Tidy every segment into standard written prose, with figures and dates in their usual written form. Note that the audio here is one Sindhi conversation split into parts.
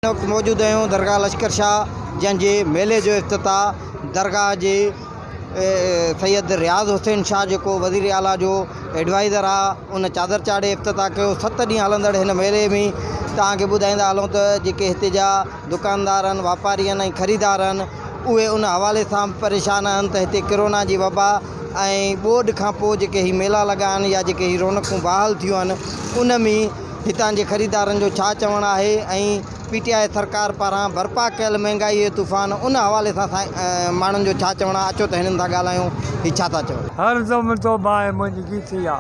هن وقت موجود آهيون درگاهه لشڪر شاهه جنهن جي ميلي جو افتتاح درگاهه جي سيد رياض حسين شاهه جيڪو وزير اعليٰ جو ايڊوائزر آهي ان چادر چاڙهي افتتاح ڪيو. 7 ڏينهن هلندڙ هن ميلي ۾ توهان کي ٻڌائيندا هلون ته جيڪي هتي جا دڪاندار آهن، واپاري آهن ۽ خريدار آهن اهي ان حوالي سان به پريشان آهن ته هتي ڪرونا جي وبا ۽ ٻوڏ کان پوء جيڪي هي ميلا لڳا آهن يا جيڪي هي رونقون بحال ٿيون آهن ان ۾ هتان جي خريدارن جو ڇا چوڻ آهي ۽ پي ٽي آء سرڪار پاران برپا ڪيل مهنگائي جو طوفان ان حوالي سان ماڻهن جو ڇا چوڻ آهي، اچو ته هنن سان ڳالهايون هي ڇا ٿا چون. هر دم تو باهه منهنجي ڳيتي آ،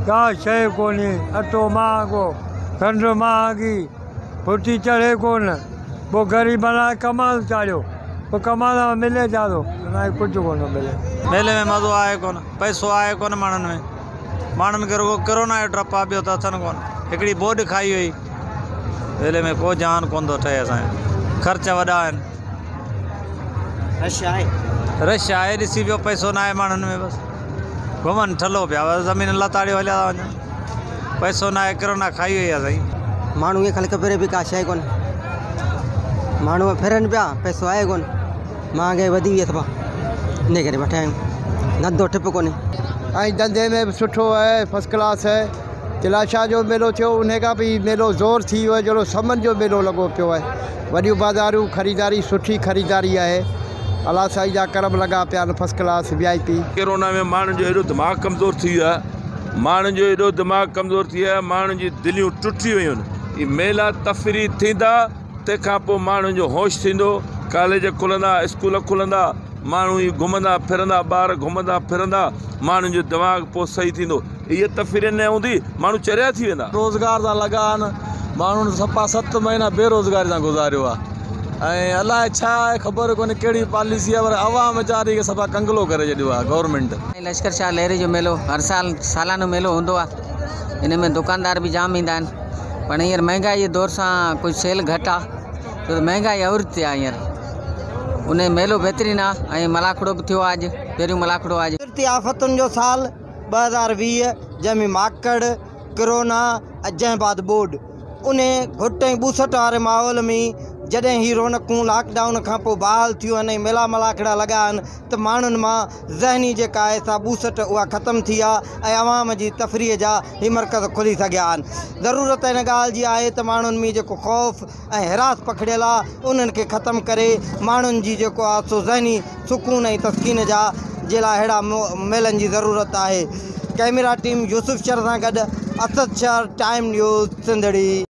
ڪا شيء ڪونهي، اٽو مهانگو، کنڊ مهانگي، ڦٽي چڙهي ڪونه، پوء غريبن لاء ڪمال چاڙهيو، پوء ڪمال مان ملي ڇا ٿو، ناهي ڪجهه ڪونه ملي. ميلي ۾ مزو آهي ڪونه، پئسو آهي ڪونه ماڻهن ۾. ماڻهن کي رڳو ڪرونا جو ڊپ آ ٻيو ته اٿن ڪونه. هڪڙي ٻوڏ کائي وئي ميلي ۾ ڪو جهان ڪونه ٿو ٺهي اسان جو خرچ وڏا آهن. رش آهي. رش آهي ڏسي پيو پئسو ناهي ماڻهن ۾ بس گهمن ٺلهو پيا بس زمين لتاڙيو هليا ٿا وڃن پئسو ناهي ڪرونا کائي وئي آ سائين. ماڻهو ائين خلق ڦري پئي ڪا شيء ڪونه ماڻهو ڦرن پيا پئسو آهي ڪونه. مهانگائي وڌي وئي اٿبا انهي ڪري وٺي آيا آهيون ڌنڌو ٺپ ڪونهي. ۽ ڌنڌي ۾ به سٺو آهي فرسٽ ڪلاس آهي تلاشا جو ميلو ٿيو انهي کان به هي ميلو زور ٿي ويو آهي جهڙو سمن جو ميلو لڳو پيو آهي وڏيون بازاريون خريداري سٺي خريداري آهي الله سائين جا ڪرم لڳا پيا آهن first class V I P. Corona ۾ ماڻهن جو ايڏو دماغ ڪمزور ٿي ويو آهي ماڻهن جو ايڏو دماغ ڪمزور ٿي ويو آهي ماڻهن جي دليون ٽٽي ويون آهن هي ميلا تفريح ٿيندا تنهن کان پوء ماڻهن جو هوش ٿيندو، ڪاليج کلندا، اسڪول کلندا، ماڻهو ئي گهمندا ڦرندا، ٻار گهمندا ڦرندا، ماڻهن جو دماغ پوء صحيح ٿيندو. اها تفريح نه هوندي، ماڻهو چريا ٿي ويندا. روزگار تان لڳا آهن، ماڻهن صفا 7 مهينا بيروزگاري سان گذاريو آهي ۽ الائي ڇا آهي خبر ڪونهي ڪهڙي پاليسي آهي پر عوام ويچاري کي صفا ڪنگلو ڪري ڇڏيو آهي گورنمينٽ. لشڪر شاهه لهري جو ميلو هر سال سالانو ميلو هوندو آهي ان ۾ دڪاندار به جام ايندا آهن. پر هينئر مهنگائي جي دور سان ڪجهه سيل گهٽ آ ڇو ته مهنگائي عروج تي آ هينئر ان ميلو بهترين آ ۽ ملاکڙو به ٿيو آ اڄ پهريون ملاکڙو آ اڄ. قدرتي آفتن جو سال 2020 جنهن ۾ ماڪڙ، ڪرونا ۽ جنهن بعد ٻوڏ انهي گهٽ ۽ ٻوسٽ واري ماحول ۾ جڏهن هي رونقون لاڪ ڊائون کان پوء بحال ٿيون آهن ۽ ميلا ملاکڙا لڳا آهن ته ماڻهن مان ذهني جيڪا آهي سا ٻوسٽ اها ختم ٿي آ ۽ عوام جي تفريح جا هي مرڪز کلي سگهيا آهن. ضرورت ان ڳالهه جي آهي ته ماڻهن ۾ جيڪو خوف ۽ هراس پکڙيل آ انهن کي ختم ڪري ماڻهن جي جيڪو آ سو ذهني سڪون ۽ تسڪين جا جي لاء اهڙا ميلن جي ضرورت آهي. ڪئميرا ٽيم يوسف شر سان گڏ اسد شر، ٽائيم نيوز، سنڌڙي.